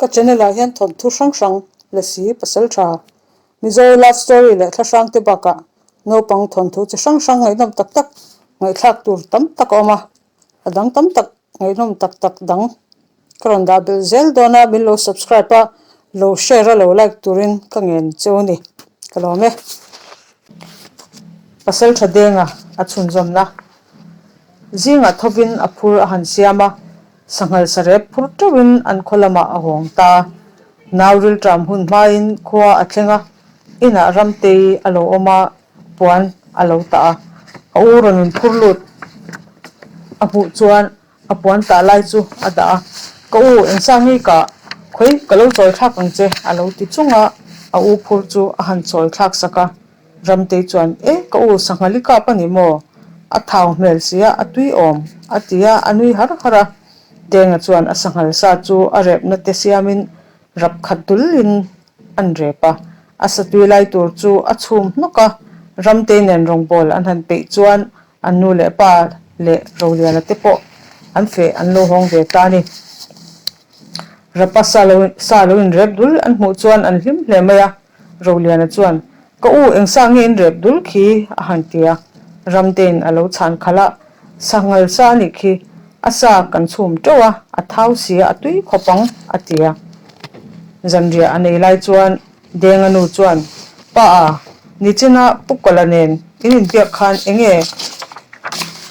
Ka channel ah hian thawnthu hrang hrang, Lasi, Pasaltha, Mizo love story leh thla hrang te bakah naupang thawnthu chi hrang hrang ngaihnawm tak tak ngaihthlak tur tam tak a awm a, a dang tam tak ngaihnawm tak tak dang ka rawn dah belh zel dawn a, min lo subscribe a, lo share a lo like turin ka ngen cheu a ni, ka lawm e. Pasaltha Denga a chhunzawmna zingah thovin a phur a han siam a. Sanghal sarep phur teuhin an khaw lamah a hawng ta. Nau rilṭam hun hmain khua a thleng a, inah Ramtei a lo awm a, puan a lo tah a. A u rawn inphur lut a hmuh chuan a puan tah lai chu a dah a, Ka u, engsangi ka khawi ka lo chawi thlak ang che a lo ti chung a, a u phur chu a han chawi thlak sak a. Ramtei chuan, E, ka u, sanghal i kap a ni maw? A thau hmel sia, a tui awm, a ti a, a nui har har a. Denga chuan a sanghal sa chu a repna te siamin rap khat dulin an rep a. A sa tui lai tur chu a chhum hnawk a, Ramtei nen rawngbawl an han peih chuan an nu leh pa leh Roliana te pawh an feh an lo hawng ve ta a ni. Rapa sa lo sa lo inrep dul an hmuh chuan an hlim hle mai a. Roliana chuan, Ka u, eng sa nge in rep dul khi? a han ti a. Ramtein a lo chhan khalh a, Sanghal sa a nih khi, a sa kan chhum teuh a, a thau si a, a tui khawp ang, a ti a. Zanriah a nei lai chuan Denga nu chuan, Pa a, nichina Pu Kawla nen in inbiak khan eng nge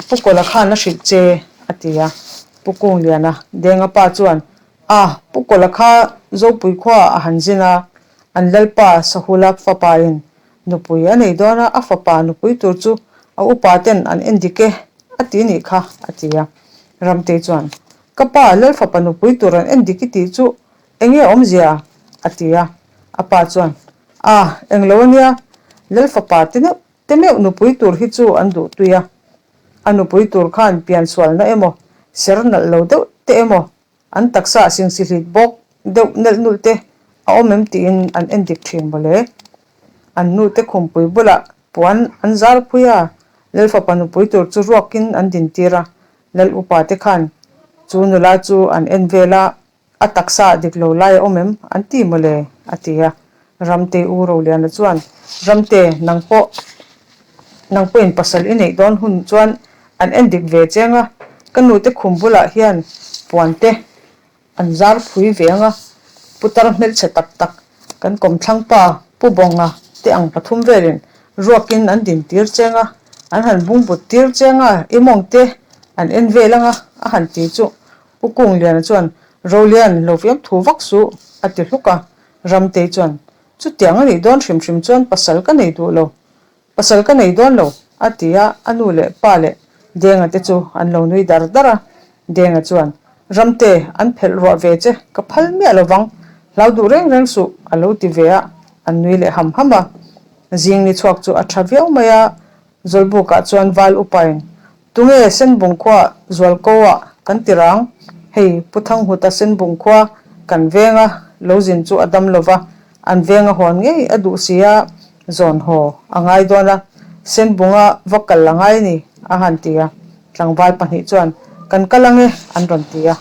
Pu Kawla khan a hrilh che? a ti a. Pu Kungliana, Denga pa chuan, A, Pu Kawla kha Zopui khuaah a han zin a, an lalpa Sahula fapain nupui a nei dawn a, a fapa nupui tur chu a upa ten an en dik e a ti nih kha, a ti a. Ramtei chuan, Ka pa, lal fapa nupui tur an en dik i tih chu eng nge awmzia? a ti a. A pa chuan, A, englo ania, lal fapa te neuh te meuh nupui tur hi chu an duh tui a, a nupui tur khan piansualna emaw, ser nalh lo deuh te emaw, An taksa a singsi hlit bawk deuh nelh nulh te a awm em tiin an en dik thin mawle. An nu te khumpui bulah puan an zar phui a, Lalfapa nupui tur chu ruakin an din tir a, Lal upa te khan chu nula chu an en vel a, a taksa ah dik lo lai a awm em an ti mawle a ti a. Ramte U Roliana chuan, Ramte, nang pawh nang pawhin pasal i neih dawn hun chuan an en dik ve cheng a, ka nute khum bulah hian puan te an zar phui ve ang a, putar hmelchhe tak tak kan kawmthlang pa Pu Bawnga te ang pathum velin ruakin an din tir cheng a, an han bungbut tir cheng a, i mawng te an en vel ang a, a han ti chu Pu Kungliana chuan, Rolian, lo fiam thu vak suh, a ti hluk a. Ramtei chuan, Chutiang a nih dawn hrim hrim chuan pasal ka nei duh lo, pasal ka nei dawn lo, a ti a, a nu leh pa leh Denga te chu an lo nui dar dar a. Denga chuan, Ramte, an phelh ruah ve che, ka phal miah lo vang, hlau duh reng reng suh, a lo ti ve a, an nui leh ham ham a. Zing ni chhuak chu a tha viau mai a, Zawlbukah chuan val upain, Tunge Senbung khua Zualko ah kan ti rang? Hei Pu Thanghuta Senbung khua kan venga lo zin chu a dam lova, an venga hawn ngei a duh si a, zawn haw a ngai dawn a, Senbunga va kal a ngai ni a han ti a. Tlangval pahnih chuan, Kan kal ange an rawn ti a.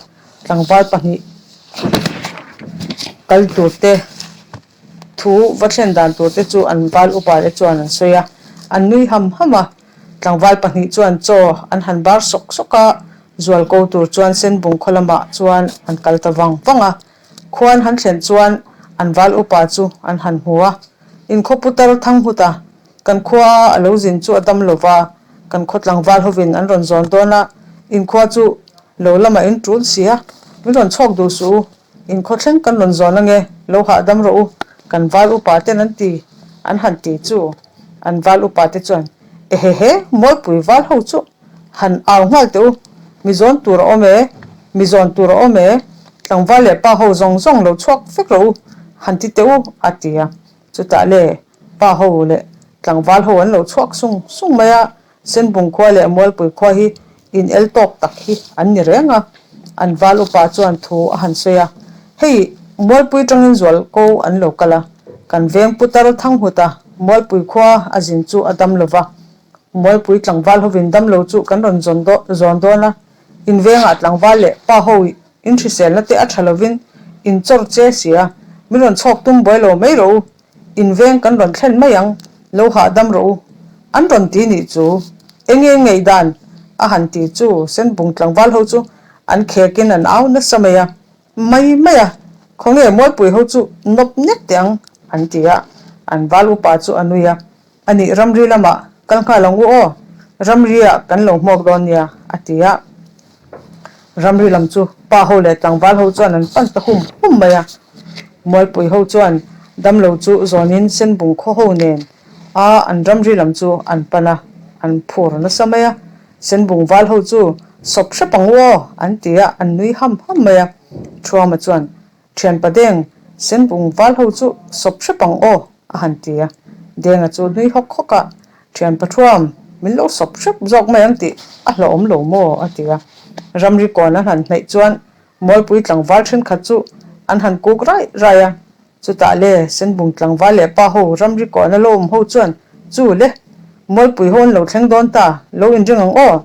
Tlangval pahnih kal tur te Thu va thlen dan tur te chu an val upa te chuan an sawi a, an nui ham ham a. Tlangval pahnih chuan chaw an han bar sawk sawk a, zual ko tur chuan Senbung khaw lamah chuan an kal ta vang vang a. Khuan han thlen chuan an val upa chu an han hmu a, Inkhaw putar Thanghuta, kan khua a lo zin chu a dam lo va, kan khaw tlangval hovin an rawn zawn dawn a, inkhua chu lo lamah in tul si a, min rawn chhawk duh suh u, Inkhaw thleng kan rawn zawn ange, lo hahdam rawh u, kan val upa ten an ti, an han ti chu. An val upa te chuan, Ehehe, Mualpui val ho chu han au nghal teh u, mi zawn tur a awm e, mi zawn tur a awm e, tlangval leh pa ho zawng zawng lo chhuak vek rawh u, han ti teh u, a ti a. Chutah le, pa ho leh tlangval ho an lo chhuak sung sung mai a, Senbung khua leh Mualpui khua hi in el tawk tak hi an ni reng a, an val upa chuan thu a han sawi a, Hei, Mualpui tangin zual ko an lo kal a, kan veng putar Thanghuta Mualpui khua a zin chu a dam lo va, Mualpui tlangval hovin dam lo chu kan rawn zawn dawn a, in vengah tlangval leh pa ho in hriselna te a tha lovin In chawr che sia, min rawn chhawk tum buai lo mai rawh u, in veng kan rawn thlen mai ang, lo hahdam rawh u, an rawn ti nih chu. Enge ngaihdan? a han ti chu Senbung tlangval ho chu an khekin an au nasa mai a, Mai mai a, khawnge Mualpui ho chu nawp nek teh ang, an ti a, an val upa chu a nui a. A nih ramri lamah kal nghal ang u aw, ramri ah kan lo hmuak dawn nia, a ti a. Ramri lam chu pa ho leh tlangval ho chuan an pan ta hum hum mai a. Mualpui ho chuan damlo chu zawnin Senbung khaw ho nen a an ramri lam chu an pan a, an phur nasa mai a. Senbung val ho chu sawp hrep ang u aw, an ti a, an nui ham ham mai a. Thuama chuan, Thianpa Deng, Senbung val ho chu sawp hrep ang aw, a han ti a. Denga chu nui hawk hawk a, Thianpa Thuam, min lo sawp hrep zawk mai ang tih a hlauhawm lo maw? a ti a. Ramri kawn an han hnaih chuan Mualpui tlangval thenkhat chu an han kuk raih raih a. Chutah le, Senbung tlangval leh pa ho ramri kawhna lo awm ho chuan, Chu le, Mualpui ho an lo thleng dawn ta, lo inring ang aw.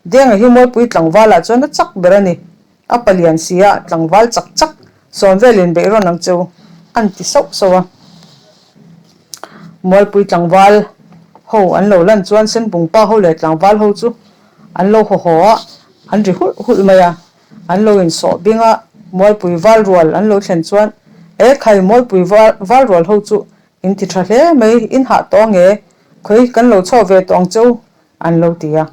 Denga hi Mualpui tlangvalah chuan a chak ber a ni. A palian si a, tlangval chak chak, sawm velin beih rawn ang cheu, an ti sauh sauh a. Mualpui tlangval ho an lo lan chuan Senbung pa ho leh tlangval ho chu an lo haw haw a, an ri hulh hulh mai a. An lo insawh bing a, Mualpui val rual an lo thlen chuan, E khai, Mualpui val rual ho chu in ti tha hle mai, in hah tawh ange, khawi kan lo chhuak ve tawh ang che u, an lo ti a.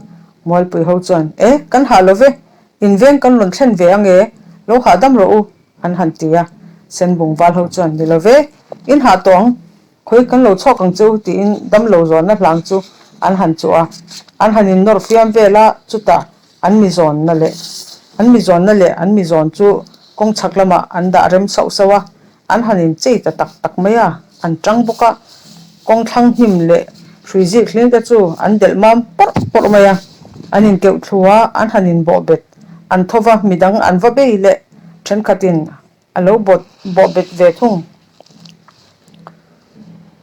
Mualpui ho chuan, E, kan hah lo ve, in veng kan rawn thlen ve ange, lo hahdam rawh u, an han ti a. Senbung val ho chuan, Ni lo ve, in hah tawh ang, khawi kan lo chhuak ang che u, tiin damlo zawnna hlang chu an han chuh a. An han innawr fiam vel a, chutah An mi zawnna leh an mi zawnna leh an mi zawn chu kawng chhak lamah an dah rem sauh sauh a, an han inchei ta tak tak mai a, an tang bawk a, kawng thlang hnim leh hrui zik hling te chu an delh mam pawrh pawrh mai a, an inkeuh thlu a, an han inbawh bet, an tho va, midang an va bei leh thenkhatin a lo bawt bawh bet ve thung.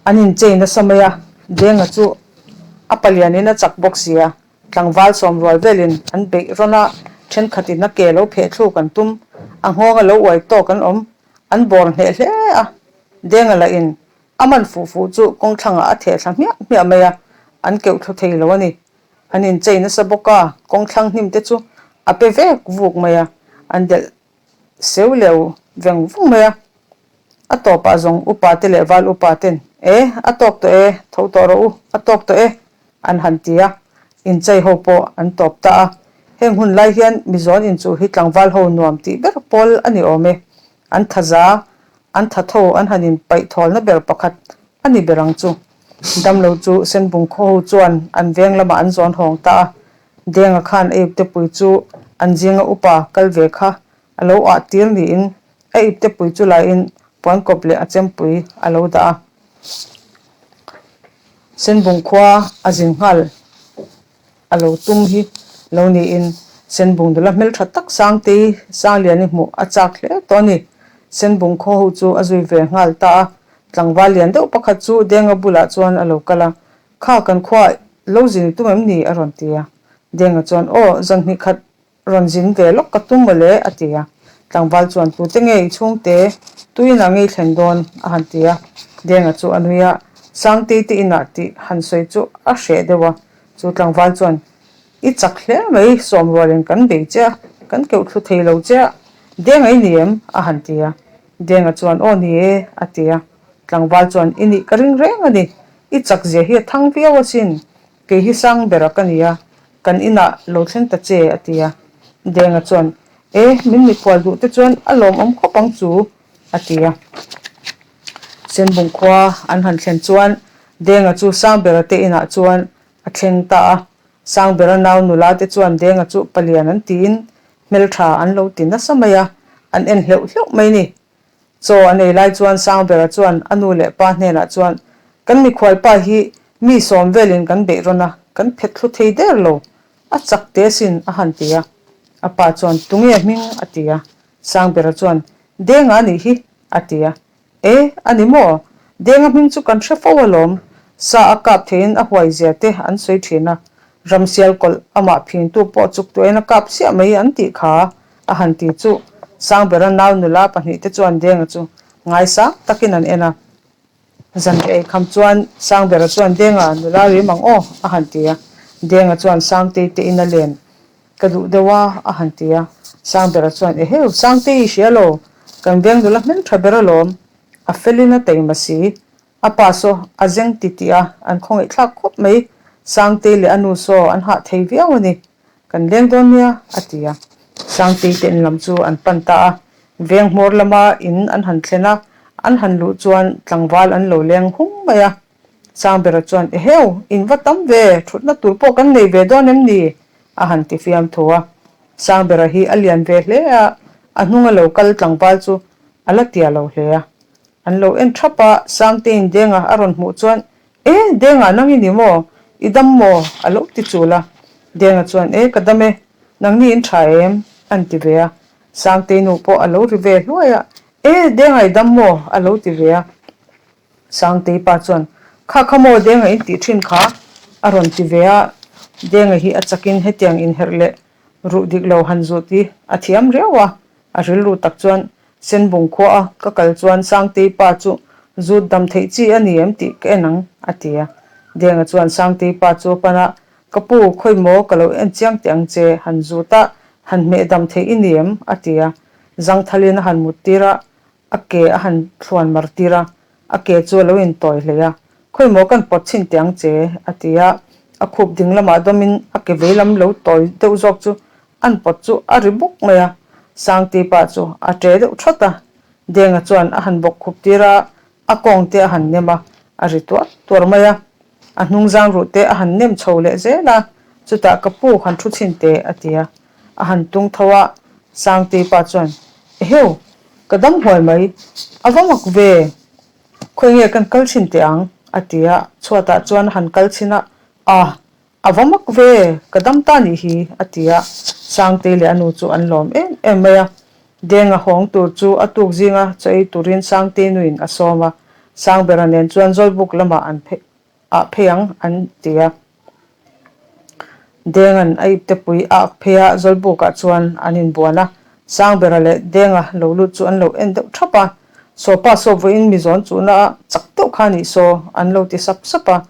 An inchei nasa mai a, Denga chu a palianin a chak bawk si a. Tlangval sawmrual velin an beih rawn a, thenkhatin a ke lo pheh thluk an tum, a nghawng a lo uai tawk an awm, an bawr hneh hle a. Denga lahin a man fuh fuh chu kawngthlangah a theh thla hmiah hmiah mai a, an keuh thlu thei lo a ni. An inchei nasa bawk a, kawngthlang hnim te chu a pe vek vuk mai a, an delh seu leu veng vung mai a. A tawpah zawng upa te leh val upa ten, E, a tawk tawh e, tho tawh rawh u, a tawk tawh e, an han ti a. Inchei ho pawh an tawp ta a. Heng hun lai hian Mizawn inchuh hi tlangval ho nuam tih ber pawl a ni awm e. An thaza, an thatho an han inpaih thawlna ber pakhat a ni ber ang chu. Damlo chu Senbung khaw ho chuan an veng lamah an zawn hawng ta a. Denga khan a iptepui chu an zinga upa kal ve kha a lo ah tir niin a iptepui chu laiin puankawp leh a chempui a lo dah a. Senbung khua a zin nghal a lo tum hi lo niin Senbung nula hmeltha tak Sangtei Sangliani hmuh a chak hle tawh a ni. Senbung khaw ho chu a zui ve nghal ta a, tlangval lian deuh pakhat chu Denga bulah chuan a lo kal a, Kha kan khuaah lo zin i tum em ni? a rawn ti a. Denga chuan, Aw, zan hnih khat Rawn zin ve lawk ka tum mawle, a ti a. Tlangval chuan, Tute nge i chhungte? Tu inah nge i thlen dawn? a han ti a. Denga chu a nui a, Sangtei te inah tih han sawi chu a hreh deuh a. Chu tlangval chuan, I chak hle mai, sawmrualin kan bei che a, kan keuh thlu thei lo che a, Denga i ni em? a han ti a. Denga chuan, Aw ni e, a ti a. Tlangval chuan, I nih ka ring reng a ni, i chak zia hi a thang viau asin, Kei hi sang bera ka ni a, kan inah lo thleng ta che, a ti a. Denga chuan, E, min mikhual duh te chuan a lawmawm khawp ang chu, a ti a. Senbung khua an han thlen chuan Denga chu Sangbera te inah chuan a thleng ta a. Sangbera nau nula te chuan Denga chu palian an tiin hmeltha an lo ti nasa mai a, an en hleuh hleuh mai ni. Chaw an ei lai chuan Sangbera chuan a nu leh pa hnenah chuan, Kan mikhualpa hi mi sawm velin kan beih rawn a, kan phet thlu thei der lo, a chak te sin a han ti a. A pa chuan, Tunge hming? a ti a. Sangbera chuan, Denga a nih hi, a ti a. E, a ni maw? Denga hming chu kan hre fo alawm. Sa a kap theiin a huai zia te an sawi thin a. Ramsial kawlh amah phingtu pawh chuk tuahin a kap chiah mai an tih kha. A han ti chu. Sangbera nau nula pahnihte chuan Denga chu ngaisang takin an en a. Zanriah ei kham chuan Sangbera chuan Denga nula rim ang aw a han ti a. Denga chuan Sangtei te in a len ka duh deuh a a han ti a. Sangbera chuan Eheu, Sangtei i hria lo, kan veng nula hmeltha ber alawm, a felin a taima si, A pa saw a zeng ti tih a, an khawngaih thlak khawp mai. Sangtei leh a nu saw an hah thei viau a ni. Kan leng dawn nia, a ti a. Sangtei te in lam chu an pan ta a. Veng hmawr lama in an han thlen a, an han luh chuan tlangval an lo leng hung mai a. Sangbera chuan, Eheu, in va tam ve, thutna tur pawh kan nei ve dawn em ni? a han ti fiam tho a. Sangbera hi a lian ve hle a, a hnunga lo kal tlangval chu a la tia lo hle a. An lo en thap a, Sangtein Denga a rawn hmuh chuan, E, Denga nang i ni maw? I dam maw? a lo ti chul a. Denga chuan, E, ka dam e, nangni in tha em? an ti ve a. Sangtei nu pawh a lo ri ve hluai a, E, Denga i dam maw? a lo ti ve a. Sangtei pa chuan, Kha kha maw Denga in tih thin kha? a rawn ti ve a. Denga hi a chakin hetiang inherh leh ruh dik lo han zut hi a thiam riau a, a rilru tak chuan Senbung khua a ka kal chuan Sangtei pa chu zut dam theih chi a ni em tih ka en ang, a ti a. Denga chuan Sangtei pa chu a pan a, Ka pu, khawi maw ka lo en chiang teh ang che, han zut a, han hmeh dam theih i ni em? a ti a. Zangthalin a han mut tir a, a ke a han thluan mar tir a, a ke chu a lo intawi hlei a, Khawi maw kan pawt chhin teh ang che, a ti a. A khup ding lamah dawmin a ke veilam lo tawi deuh zawk chu An pawt chu a ri buk mai a, Sangti pa chu a ṭe deuh ṭhawt a. Denga chuan a han bawk khup tir a, a kawng te a han nem a, a ri tuar tuar mai a. A hnungzang ruh te a han nem chho leh zel a, chutah ka pu han thu chhin teh a ti a. A han tung tho a, Sangti pa chuan, Eheu, ka dam huai mai, a va mak ve, khawi nge kan kal chhin teh ang? a ti a, chhuatah chuan a han kal chhin a, Ah, A va mak ve, ka dam ta nih hi, a ti a. Sangtei leh a nu chu an lawm em em mai a. Denga hawng tur chu a tuk zinga chaw ei turin Sangtei nuin a sawm a. Sangbera nen chuan Zawlbuk lamah an phei ah phei ang an ti a. Denga'n a iptepui a ak phei a, Zawlbukah chuan an inbuan a. Sangbera leh Denga lo lut chu an lo en deuh thap a. Sawpa saw vawiin mi zawn chuhna a chak deuh kha nih saw an lo ti sap sap a.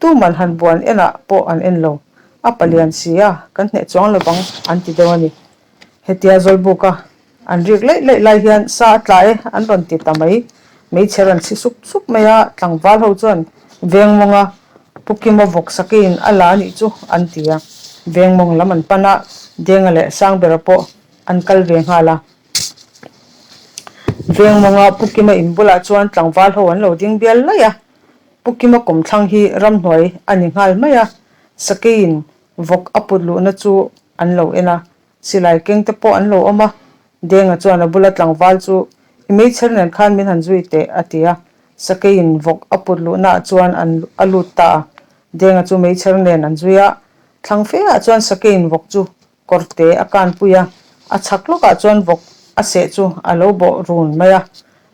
Tuman han buan enah pawh an en lo. A palian si a, kan hneh chuang lo vang an ti deuh a ni. Hetia Zawlbuka an rik laih laih lai hian sa a tla e an rawn ti ta mai. Hmeichhe rawn chhi sup sup mai a, tlangval ho chuan Vengmawnga Pu Kima vawk sakeiin a la anih chu an ti a. Vengmawng lam an pan a, Denga leh Sangbera pawh an kal ve nghal a. Vengmawnga Pu Kima in bulah chuan tlangval ho an lo ding bial laih a. Pu Kima kawmthlang hi ramhnuai a ni nghal mai a, sakeiin vawk a put luhna chu an lo en a, silai keng te pawh an lo awm a. Denga chuan a bula tlangval chu, I meichher nen khan min han zui teh, a ti a. Sakeiin vawk a put luhnaah chuan an a lut ta a. Denga chu meichher nen an zui a, thlang fe ah chuan sakeiin vawk chu Kawrte a kanpui a, a chhak lawkah chuan vawk a seh chu a lo bawh run mai a.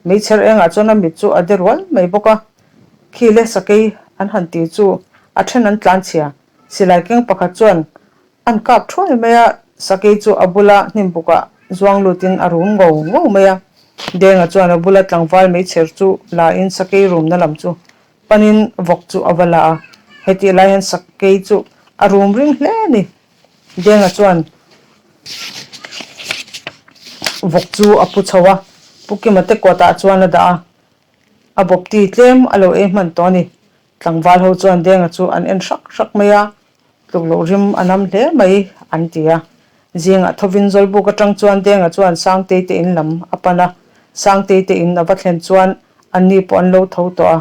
Meichher engah chuan a mit chu a de rual mai bawk a. Khi le sakei an han ti chu a then an tlan chhia. Silai keng pakhat chuan an kap thuai mai a, sakei chu a bula hnim bukah zuang lutin a rum ngo ngo mai a. Denga chuan a bula tlangval meichher chu la in sakei rumna lam chu panin vawk chu a va la a. Hetih lai hian sakei chu a rum ring hle a ni. Denga chuan vawk chu a pu chho a, Pu Kima te kawtah chuan a dah a, a bawpti tlem a lo ei hman tawh a ni. Tlangval ho chuan Denga chu an en hrak hrak mai a, tluk loh rim a nam hle mai an ti a. Zingah thovin Zawlbuk atang chuan Denga chuan Sangtei te in lam a pan a, Sangtei te in a va thlen chuan anni pawh an lo tho tawh a,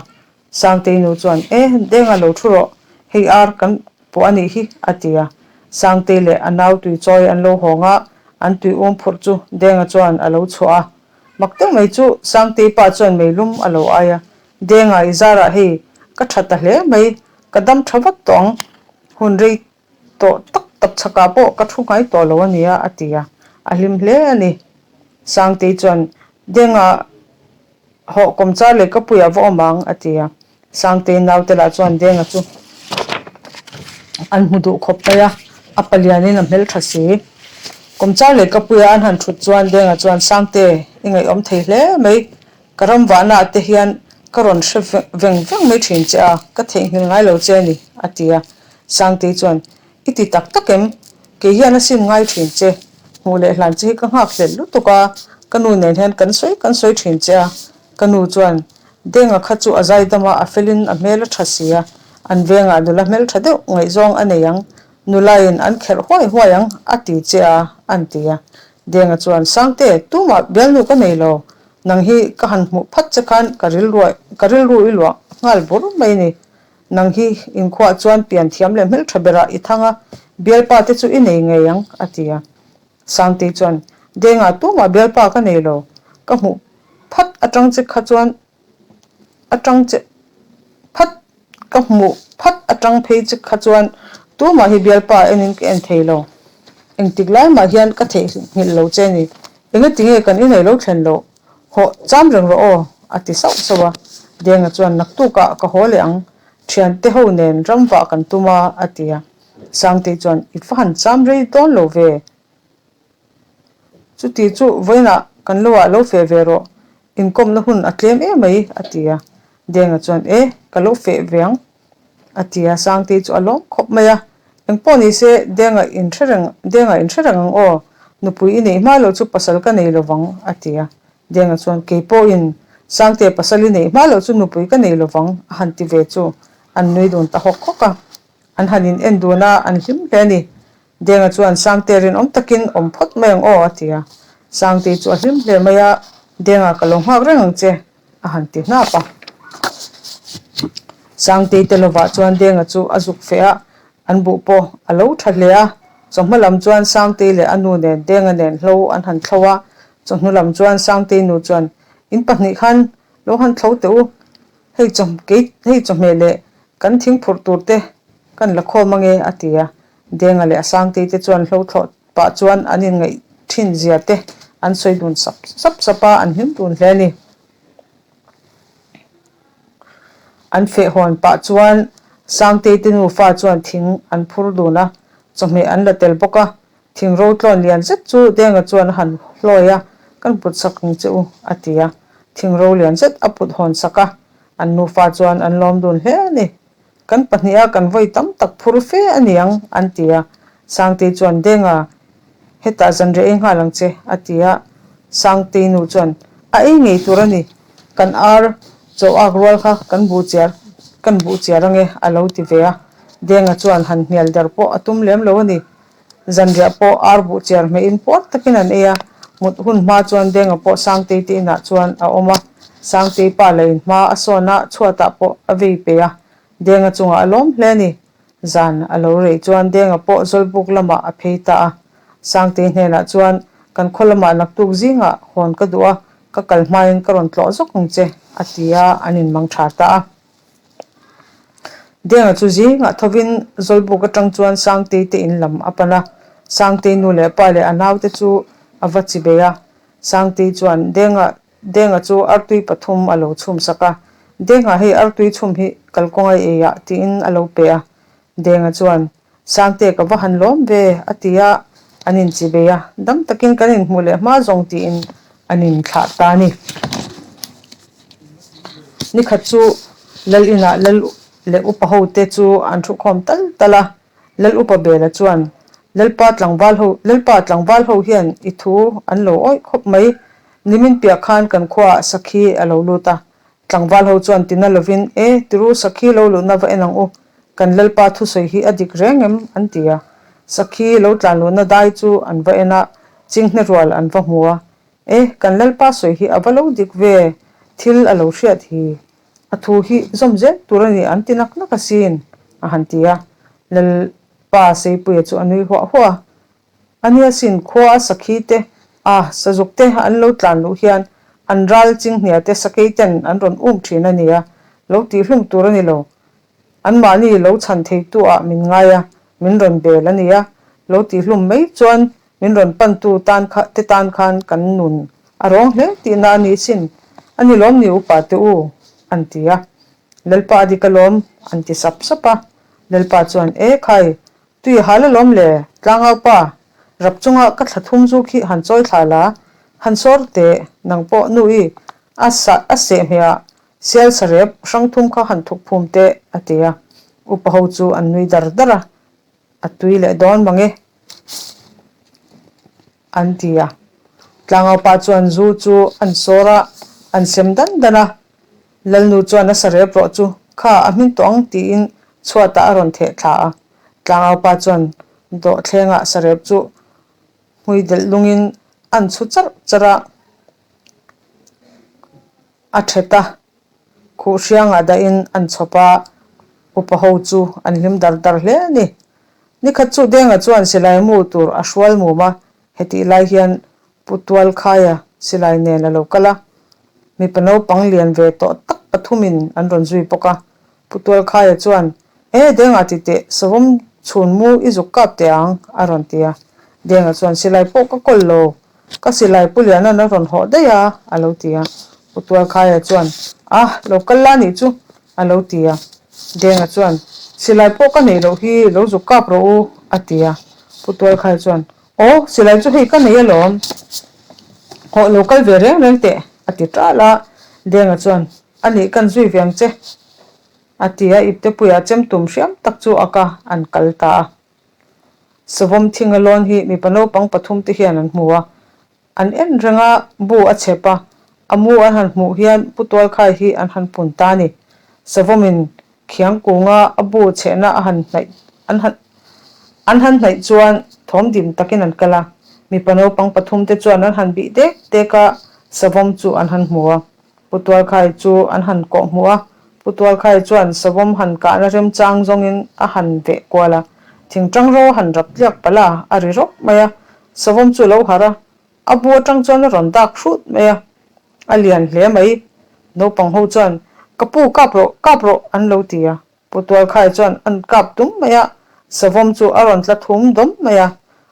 Sangtei nu chuan, E, Denga lo thu rawh, hei ar kan pawh a nih hi, a ti a. Sangtei leh a nau tui chawi an lo hawng a, an tui um phurh chu Denga chuan a lo chhuah a. Mak deuh mai chu Sangtei pa chuan meilum a lo ai a, Denga i zarah hei ka tha ta hle mai, ka dam tha vat tawh ang, hun rei tawh tak tak chhakah pawh ka thu ngai tawh lo a nia, a ti a. A hlim hle a ni. Sangtei chuan, Denga, Hawh kawmchar leh ka puiah va awm ang, a ti a. Sangtei naute lah chuan Denga chu an hmu duh khawp mai a, a palianin a hmeltha si. Kawmchar leh Kapuia an han thut chuan Denga chuan Sangte i ngaihawm thei hle mai, ka ram vahna ah te hian ka rawn hre veng veng mai thin che a, ka theihnghilh ngai lo che a ni, a ti a. Sangtei chuan, I ti tak tak em? Kei hian a sim ngai thin che, hmuh leh hlan che hi ka nghak hlelh lutuk a, ka nu nen hian kan sawi kan sawi thin che a. Ka nu chuan, Denga kha chu a zaidam a, a felin a hmel a tha si a, an vengah nula hmel tha deuh ngaihzawng a nei ang, nulain an kherh huai huai ang a ti che a, an ti a. Denga chuan, Sangte, tumah bialnu ka nei lo, nang hi ka han hmuh phat che khan ka rilruai ka rilru i luah nghal bur mai ni. Nang hi inkhuah chuan pian thiam leh hmeltha berah i thang a, bialpa te chu i nei ngei ang, a ti a. Sangtei chuan, Dengah tumah bialpa ka nei lo, ka hmuh phat atang che kha chuan atang che phat ka hmuh phat atang phei che kha chuan tumah hi bialpa enin ka en thei lo. Engtik lai mah hian ka theihnghilh lo che ni. Engatinge kan inei lo thlen loh? Hawh, cham reng rawh aw, a ti sauh sauh a. Denga chuan, Naktukah ka haw leh ang, thiante ho nen ramvah kan tum a, a ti a. Sangtei chuan, I va han cham rei dawn lo ve. Chuti chu vawiinah kan lo ah lo feh ve rawh, inkawmna hun a tlem em mai, a ti a. Denga chuan, E, ka lo feh ve ang, a ti a. Sangtei chu a lawm khawp mai a. Engpawh ni se, Denga inhre reng, Denga inhre reng ang aw, nupui i neih hma loh chu pasal ka nei lovang, a ti a. Denga chuan, Kei pawhin Sangte pasal i neih hma loh chu nupui ka nei lovang, a han ti ve chu an nui dun ta hawk hawk a. An han in en dun a, an hlim hle a ni. Denga chuan, Sangte rinawm takin awm phawt mai ang aw, a ti a. Sangte chu a hlim hle mai a, Denga ka lo nghak reng ang che, a han ti hnap a. Sangtei te lovah chuan Denga chu a zuk feh a, an buh pawh a lo tha hle a. Chawhma lam chuan Sangtei leh a nu nen Denga nen hlo an han thlo a, chawhnu lam chuan Sangtei nu chuan, In pahnih khan lo han thlo teh u, hei chaw kei hei chawhmeh leh kan thing phurh tur te kan la khawm ange a ti a. Denga leh a Sangtei te chuan hlo thlawh pah chuan an inngaih thin zia te an sawi dun sap sap sap a, an hlim dun hle a ni. An feh hawn pah chuan Sangtei te nufa chuan thing an phur dun a, chawhmeh an la tel bawk a, thing ro tlawn lian zet chu Denga chuan a han hlawi a, Kan put sak ang che u, a ti a, thing ro lian zet a put hawn sak a, an nufa chuan an lawm dun hle a ni. Kan pahniha kan vawi tam tak phur fe a ni ang, an ti a. Sangtei chuan, Denga, hetah zanriah ei nghal ang che, a ti a. Sangtei nu chuan, A ei ngei tur a ni, kan ar chaw ak rual kha kan buh chiar kan buh chiar ange, a lo ti ve a. Denga chuan han hnial der pawh a tum lem lo a ni. Zanriah pawh ar buh chiar hmehin puar takin an ei a. Mut hun hma chuan Denga pawh Sangtei te inah chuan a awm a. Sangtei pa la in hma a sawn a, chhuatah pawh a vei peih a. Denga chungah a lawm hle a ni. Zan a lo rei chuan Denga pawh Zawlbuk lamah a phei ta a. Sangtei hnenah chuan, Kan khaw lamah naktuk zingah hawn ka duh a, ka kal hmain ka rawn tlawh zawk ang che, a ti a, an inmang tha ta a. Denga chu zingah thovin Zawlbuk atang chuan Sangtei te in lam a pan a, Sangtei nu leh pa leh a naute chu a va chi bei a. Sangtei chuan Denga Denga chu artui pathum a lo chhum sak a, Denga hei artui chhum hi kalkawnga i ei ah tiin a lo pe a. Denga chuan Sangte ka va han lawm ve, a ti a, an inchi bei a, dam takin kan inhmuh leh hma zawng tiin an inthlah ta a ni. Nikhat chu Lal inah Lal leh upa ho te chu an thukhawm tal tal a, Lal upa Bela chuan, Lalpa tlangval ho, Lalpa tlangval ho hian i thu an lo awih khawp mai, nimin piah khan kan khuaah sakhi a lo lut a, Tlangval ho chuan tina lovin, E, tiru sakhi lo luhna va en ang u, kan Lalpa thusawi hi a dik reng em? an ti a. Sakhi lo tlan luhna dai chu an va en a, chinghne rual an va hmu a. E, kan Lalpa sawi hi a va lo dik ve, thil a lo hriat hi. A thu hi zawm zel tur a ni an ti nak nak asin, a han ti a. Lalpa Seipuia chu a nui huah huah a. A nia sin, khua a sakhi te, a sazuk te an lo tlan luh hian an ral chinghnia te sakei ten an rawn um thin a nia, lo tihhlum tur a ni lo. Anmahni lo chhan theitu ah min ngai a, min rawn bel a nia, lo tihhlum mai chuan min rawn pantu tan kha te tan khan kan nun a rawng hle tihna a ni sin, a ni lawm ni upa te u, an ti a. Lalpa a dik alawm, an ti sap sap a. Lalpa chuan, E khai, Tui hal alawm le, tlangau pa. Rap chunga ka thla thum zu khi han chawi thla la, han sawr teh, nang pawh nu i a sa a seh hmeh ah sial sarep hrang thum kha han thuk phum teh, a ti a. Upa ho chu an nui dar dar a, a tui leh dawn mang e, an ti a. Tlangau pa chuan zu chu an sawr a, an sem dan dan a. Lalnu chuan a sarep rawh chu kha a hmin tawh ang tiin chhuatah a rawn theh thla a. Tlangau pa chuan dawhthlengah sarep chu hmui delh lungin an chhu charh charh a, a thet a. Khuh hriangah dahin an chhawp a, upa ho chu an hlim dar dar hle a ni. Nikhat chu Denga chuan silai mu tur a hrual mum a, hetih lai hian Pu Tualkhaia silai nen a lo kal a, mipa naupang lian ve tawh tak pathumin an rawn zui bawk a. Pu Tualkhaia chuan, E Denga ti teh, savawm chhun mu i zuk kap teh ang, a rawn ti a. Denga chuan, Silai pawh ka kawl lo, Ka silai Pu Liana'n a rawn hawh daih a, a lo ti a. Pu Tualkhaia chuan, A, lo kal la nih chu, a lo ti a. Denga chuan, Silai pawh ka neih loh hi, lo zuk kap rawh u, a ti a. Pu Tualkhaia chuan, Aw, silai chu hei ka nei alawm. Hawh lo kal ve reng reng teh, a ti ṭal a. Denga chuan, A nih kan zui ve ang che, a ti a. Iptepuia chem tum hriam tak chu a ka an kal ta a. Savawm thinga lawn hi mipa naupang pathumte hian an hmu a, an en reng a, bu a chhep a, a mu an han hmuh hian Pu Tualkhai hi an han pun ta a ni. Savawmin khiang kunga a bu chhehna a han hnaih an han an han hnaih chuan thawm dim takin an kal a, mipa naupang pathumte chuan an han bih dek dek a, Savawm chu an han hmu a. Pu Tualkhai chu an han kawh hmuh a, Pu Tualkhai chuan savawm han kahna remchang zawngin a han veh kual a, thingtang ro a han rap tliak palh a, a ri rawp mai a, savawm chu lo harh a, a bu atang chuan a rawn dak hrut mai a, a lian hle mai. Naupang ho chuan, Ka pu, kap rawh, kap rawh, an lo ti a. Pu Tualkhai chuan an kap tum mai a, savawm chu a rawn tla thum dawm mai a,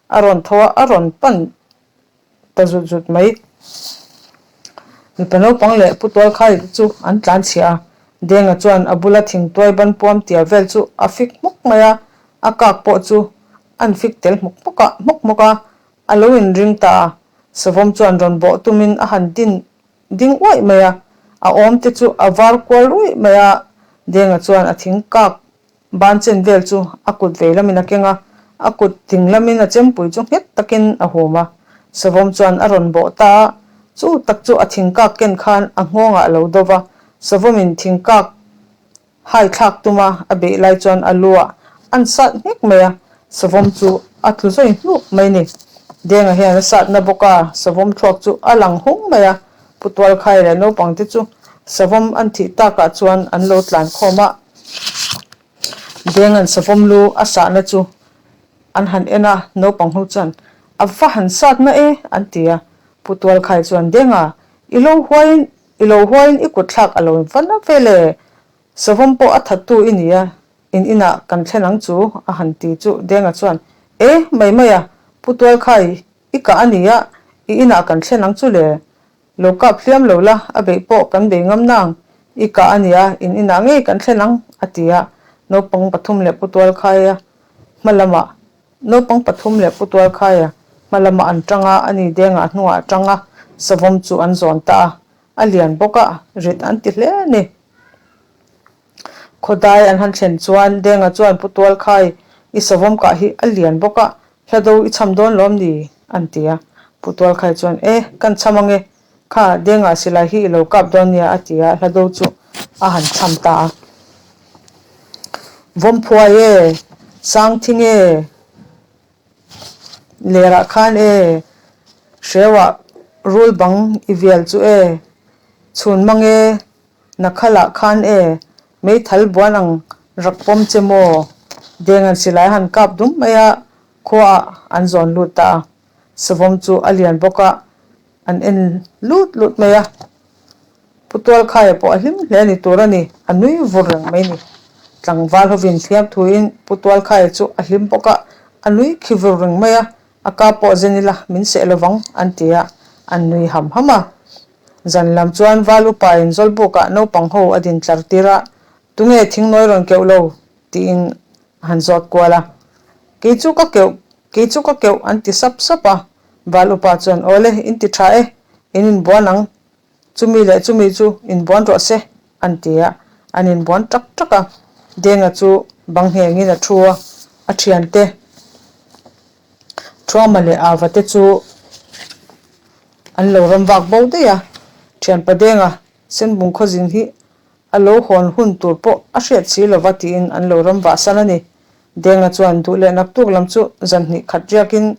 a rawn tho a, a rawn pan ta zut zut mai. Mipa naupang leh Pu Tualkhai te chu an tlan chhiah a, Denga chuan a bula thingtuai ban puam tial vel chu a fik hmuk mai a, a kak pawh chu an fik tel hmuk hmuk a hmuk hmuk a, a lo inring ta a. Savawm chuan rawn bawh tumin a han din ding uaih mai a, a awm te chu a var kual ruih mai a, Denga chuan a thing kak Ban chen vel chu a kut vei lamin a keng a, a kut ding lamin a chempui chu nghet takin a hum a. Savawm chuan a rawn bawh ta a, chu tak chu a thingkak ken khan a nghawngah a lo do va. Savawmin thingkak hai thlak tuma a beih lai chuan a lu ah an sat nghek mai a, Savawm chu a tlu zawi hnuk mai ni. Denga hian a satna bawk a, Savawm thluak chu a lang hung mai a, Pu Tualkhai leh naupangte chu Savawm an thih takah chuan an lo tlan khawm a. Denga'n savawm lu a sahna chu an han en a, naupang ho chuan, A va han satna e, an ti a. Pu Tualkhai chuan, Denga, i lo huaiin, i lo huaiin i kut thlak a lo va na vel e, savawm pawh a thattu i ni a, in inah kan thlen ang chu, a han ti chu Denga chuan, E, mai mai a, Pu Tualkhai, i kah a ni a, i inah kan thlen ang chu le, Lo kap hliam lo la, a beih pawh kan bei ngam nang, i kah a nia, in inah ngei kan thlen ang, a ti a. Naupang pathum leh Pu Tualkhaia hma lamah Naupang pathum leh Pu Tualkhaia hma lamah an tang a, a ni dengah hnungah a tang a, savawm chu an zawn ta a, a lian bawk a, rit an ti hle a ni. Khawdai an han thlen chuan Denga chuan Pu Tualkhai, i savawm kah hi a lian bawk a, hla do i cham dawn lawm ni? an ti a. Pu Tualkhai chuan, E, kan cham ange, kha Denga silai hi i lo kap dawn nia a ti a, hla do chu a han cham ta a. Vawmphuai e, Sangthing e, Lerah khan e, Hreuah rul bang i vial chu e, Chhun mang e, Nakhalah khan e, meithal buan ang rak pawm che maw? Deng an silai han kap dum mai a, khuaah an zawn lut ta a. Savawm chu a lian bawk a, an en lut lut mai a. Pu Tualkhaia pawh a hlim hle ni tur a ni, a nui vur reng mai ni. Tlangval hovin hliam thuin Pu Tualkhaia chu a hlim bawk a, a nui khi vur reng mai a, a kap pawh zen ila min seh lovang an ti a, an nui ham ham a. Zan lam chuan Val upain Zawlbukah naupang ho a din tlar tir a, Tunge thingnawi rawn keuh lo? tiin a han zawt kual a. Kei chu ka keuh. Kei chu ka keuh an ti sap sap a. Val upa chuan, Awle, in ti tha e, in inbuan ang. Chumi leh chumi chu inbuan rawh se, an ti a. An inbuan tak tak a. Denga chu bang nghengin a thu a, a thiante Thuama leh Ava te chu an lo ram vak bo daih a. Thianpa Denga Senbung khawzin hi a lo hawn hun tur pawh a hriat si lova tiin an lo ram vah san a ni. Denga chuan duh leh naktuk lam chu zan hnih khat riakin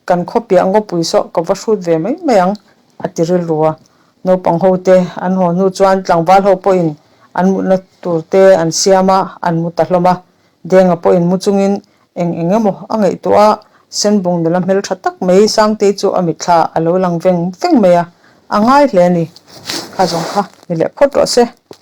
kan khaw piah ngawpui sawh ka va hrut ve mai mai ang a ti rilru a. Naupang ho te an haw hnu chuan tlangval ho pawhin an mutna tur te an siam a, an mu ta hlawm a. Denga pawhin mu chungin eng eng emaw a ngaihtuah a, Senbung nula hmel tha tak mai Sangtei chu a mitthla a lo lang veng veng mai a, a ngai hle a ni. Kha zawng kha ni leh phawt rawh se.